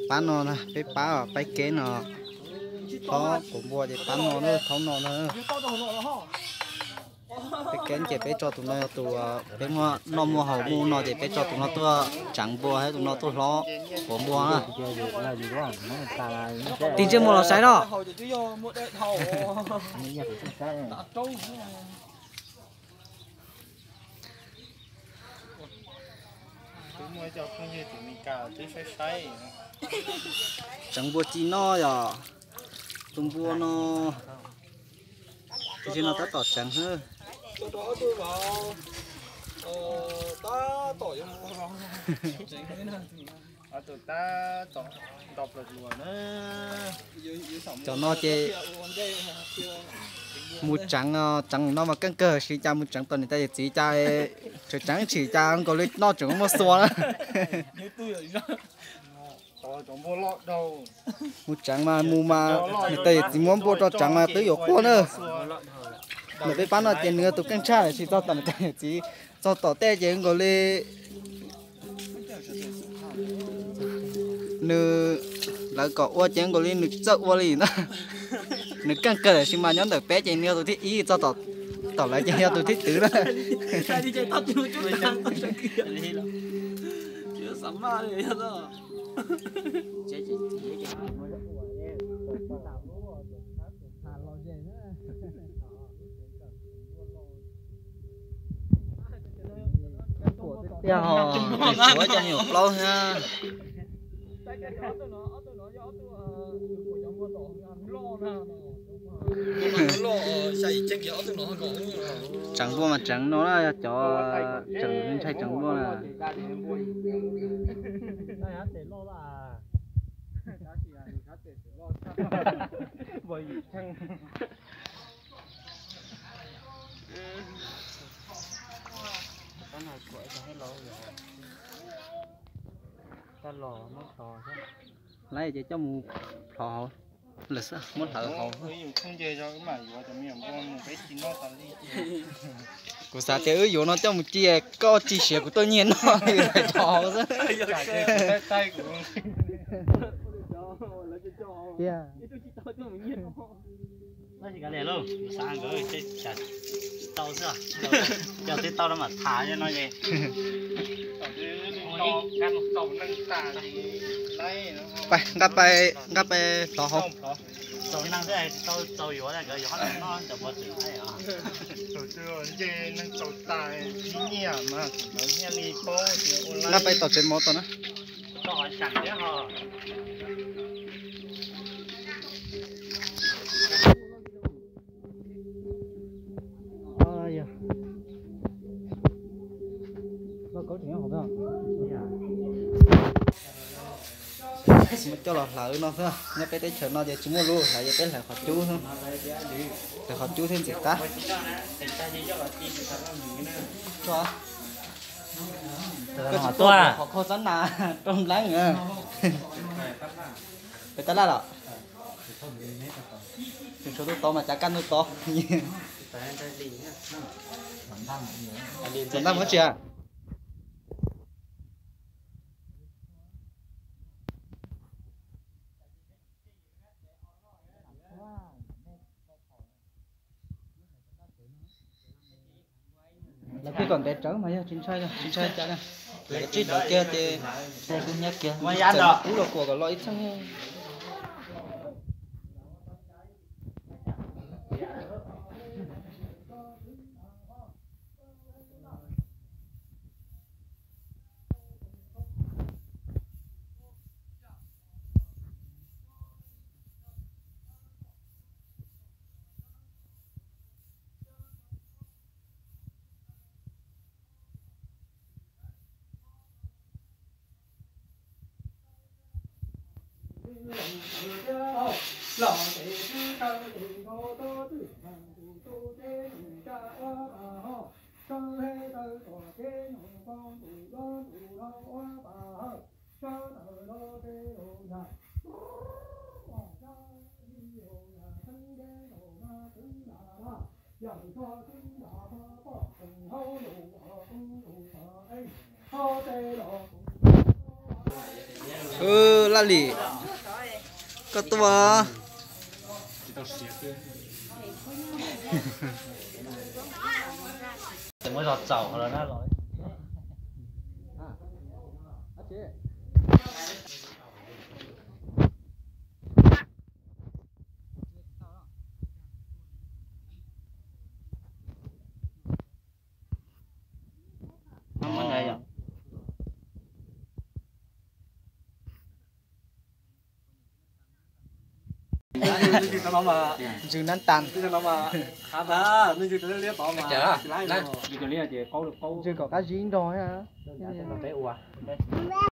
Pab no na, peb pab, pab kev no. Thaub quav npua ces pab no na, thaub no na. Peb kev ces peb tso tus no, tus peb muaj noj muaj haus mus no ces peb tso tus no tuaj tseev npua thiab tus no tuaj hlob quav npua na. Tig ntsej muag los saib no. Tseev npua ci no yog tus npua no, tus no tab tom tseev xwb. Cov no ces mus tseev, tseev no mas keej kawg, sis cas mus tseev tom niam tais yawm txiv cas, tseev tseev tsis cas nkaus li noj tseem muaj xua na. Mus tseev mas mus mas niam tais yawm txiv muab npua rau tseev mas twb yuav quaj na. Ntawm peb pab no ces nws tus keej tshaj, sis txog tom niam tais yawm txiv, txog tom tej ces nkaus li nws, lawv kom ua ces nkaus li nws tsis txawj ua li na. Nws keej kawg tab sis mas nyob ntawm peb ces nws yog tus thib ib, txog tom lawv ces yog tus thib twv na. Tiag ho, tshuav cov me nyuam plaub thiab. Tseev npua mas tseev no na, yog cov tseev ntshai tseev npua na. Laib ces coj mus plhov hauv lawm xwb, muab hlawv hauv. Kuv xav tias wb yuav no coj mus ci, koj tsis siav kuv tuaj nyiag noj li, plhov hauv xwb. Tiag. Tab sis kav liam lauj, kuv xav nkawd tsis tau xwb, cov twb tau no mam tham no es. Nqa pais, nqa pais plhov hauv. Nqa pais tom tsev mov tom na. Coj los hlawv no xwb, nyob peb teb chaws no ces tsis muaj lub hlawv ces peb hlawv qhov cub xwb. Hlawv qhov cub thiab ntxim qab. Koj tsis tuaj qhov kho xab nas rau npleeb. Peb tab laj los. Tseem tshuav ntuj tod mas cav kaj ntuj tod. Tseem ntaj muab tsia. Lawv pheej kom ntev tsawv mas yog tsis ntshai, tsis ntshai cas na. Lawv tsib hlawv kiag ces txawm kub los kuam kom los ib txheej. Laj Lim, koj tuaj. Muab zog txaus los na los. Ntsws nab tas. Ntsws kom qab zib nrog.